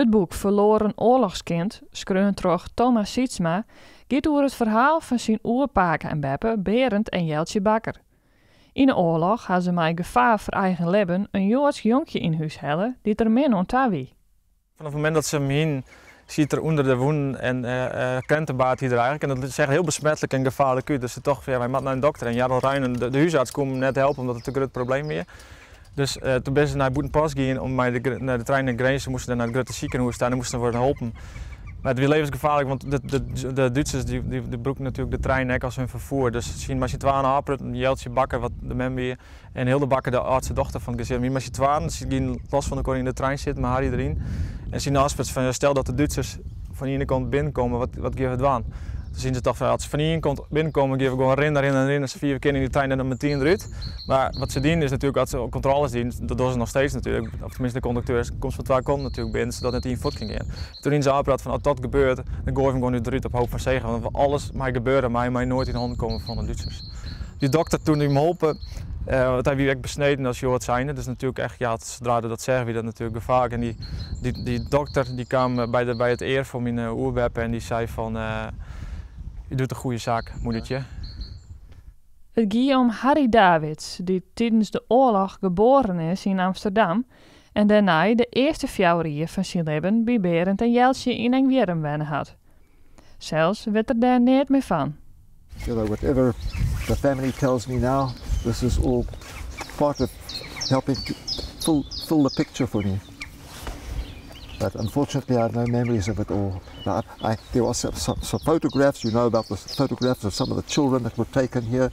It boek Verloren Oorlogskind, skreaun troch Thomas Sietsma, giet oer it ferhaal fan syn oerpake en beppe Berend en Jeltsje Bakker. Yn 'e oarloch ha se mei gefaar foar eigen libben in Joadsk jonkje yn hús helle dy't der min oan ta wie. Vanaf het moment dat ze hem hienen, siet er ûnder de wûnen en krentenbaard hie er eigenlijk. En dat seach heel besmetlik en gefaarlik út. Dus se tochten fan ja, wy moatte nei in dokter. En Jarl Reijnen, de húsarts, koe him net helpe omdat it te grut probleem wie. Dus toen binne se nei Bûtenpost gien om mei de trein nei Grins. Se moasten dêr nei it grutte sikehûs ta en dêr moasten se wurde holpen. Mar it wie levensgefaarlik, want de Dútsers dy brûkten natuerlik de trein ek as hun ferfoer. Dus se hiene mei syn twaen ôfpraat, Jeltsje Bakker, wat de mem wie, en Hilde Bakker, de âldste dochter fan it gesin, wie mei syn twaen. Se giene los fan elkoar yn de trein sitten mei Harry deryn. En se hiene ôfsprutsen fan, stel dat de Dútsers fan de iene kant binnenkomme, wat gean we dwaan? Toen siene se toch fan, as se fan ien kant binnenkomme, gean we gewoan rinne, rinne, rinne, safier we kinne yn de trein en dan metien derút. Mar wat se dienen is natuerlik, as se kontrôles dienen, dat dogge se noch steeds natuerlik, of teminsten de kondukteurs, komst fan twa kanten natuerlik binnen, sadat net ien fuort kin gean. Toen hiene se ôfpraat fan, as dat gebeurt, dan goaie we him gewoan út it rút op hoop fan segen, want alles mei gebeure, mar hy mei noait yn hannen komme fan de Dútsers. Dy dokter toen him holpen, want hy wie ek besneden as Joad zijnde, dus natuerlik echt, ja, sadree't er dat seach wie dat natuerlik gefaarlik. En dy dokter dy kaam by it ear fan myn oerbeppe en dy sei fan, je doet een goede zaak, moedertje. It gie om Harry Davids, dy't tidens de oarloch geboaren is yn Amsterdam en dêrnei de earste 4 jier fan syn libben by Berend en Jeltsje yn Engwierrum wenne hat. Sels wit er dêr neat mear fan. Whatever the family tells me now, this is all part of helping to fill the picture for me. But unfortunately, I have no memories of it all. There were some photographs, you know about the photographs of some of the children that were taken here.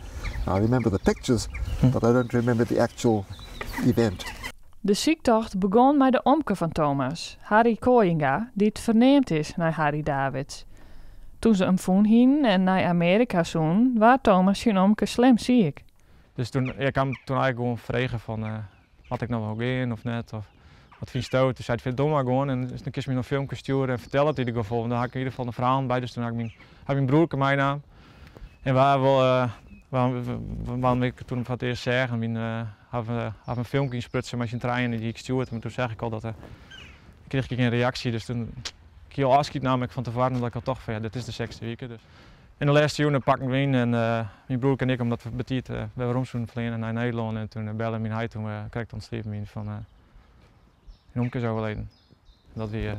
I remember the pictures, but I don't remember the actual event. De syktocht begûn mei de omke fan Thomas, Harry Kooijenga, dy't ferneamd is nei Harry Davids. Doe't se him fûn hienen en nei Amearika soenen, waard Thomas syn omke slim siik. Dus toen, ja, ik ha him toen eigenlijk gewoan frege fan, moat ik noch wol gean of net? Of wat fynsto? Toen sei er, doch mar gewoan en dan kinst my noch in filmke stjoere en fertel it yn ieder gefal. Want dan ha ik yn ieder gefal de ferhalen by. Dus toen ha ik myn broerke meinaam. En we hawwe wol, wannear't ik toen foar it earst seach, hawwe in filmke ynsprutsen mei syn trijen en dy ik stjoerd. Mar toen seach ik al dat krige ik gjin reaksje. Dus toen ik hiel ôfskied naam ik fan tefoaren, omdat ik al tocht fan ja, dit is de sechsde wike. Dus. En de lêste jûn pakten we yn en myn broerke en ik, omdat we betiid wer werom soenen fleane nei Nederlân. En toen belle myn heit toen we krekt oan it sliepen wienen fan myn omke is overleden. Dat wie,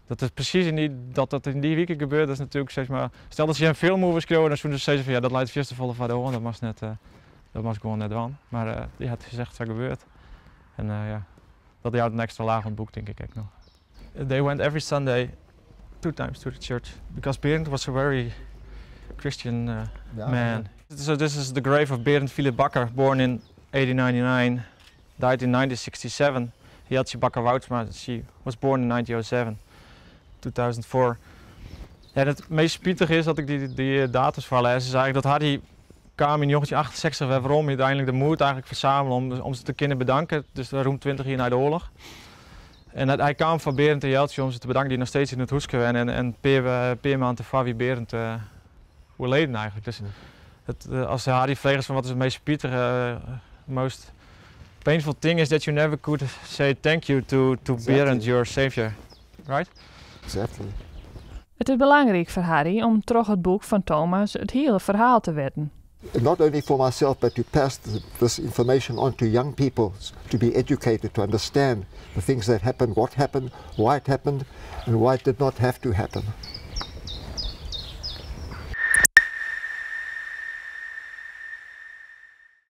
dat is presys yn dy, dat dat yn dy wike gebeurt, dat is natuerlik, sis mar, stel dat se in film oer skriuwe, dan soenen se sizze fan ja, dat leit fierste folle foar de hân, dat moatst net, dat moatst gewoan net dwaan. Mar ja, it is echt sa gebeurd. En ja, dat jout in ekstra laach oan it boek, tink ik ek noch. They went every Sunday two times to the church because Berend was a very Christian man. So this is the grave of Berend Philip Bakker, born in 1899, died in 1967. Jeltje Bakker-Woudsma, she was born in 1907, 2004. Ja, het meest spitige is dat ik die datums foarlês, is eigenlijk dat Harry kaam yn 1968 wer werom, úteinlik de moed eigenlijk fersamele om se te kinnen bedanken, dus rûn 20 jier nei de oarloch. En hy kaam foar Berend en Jeltje om se te bedanken, dy't noch steeds yn it húske wennen. En in pear maand derfoar wie Berend oerleden eigenlijk. Dus as Harry freget fan wat is it meast spitige, most painful thing is that you never could say thank you to Berend, your savior, right? Exactly. It is belangryk foar Harry om troch it boek fan Thomas it hiele ferhaal te witten. Not only for myself, but to pass this information on to young people, to be educated, to understand the things that happened, what happened, why it happened, and why it did not have to happen.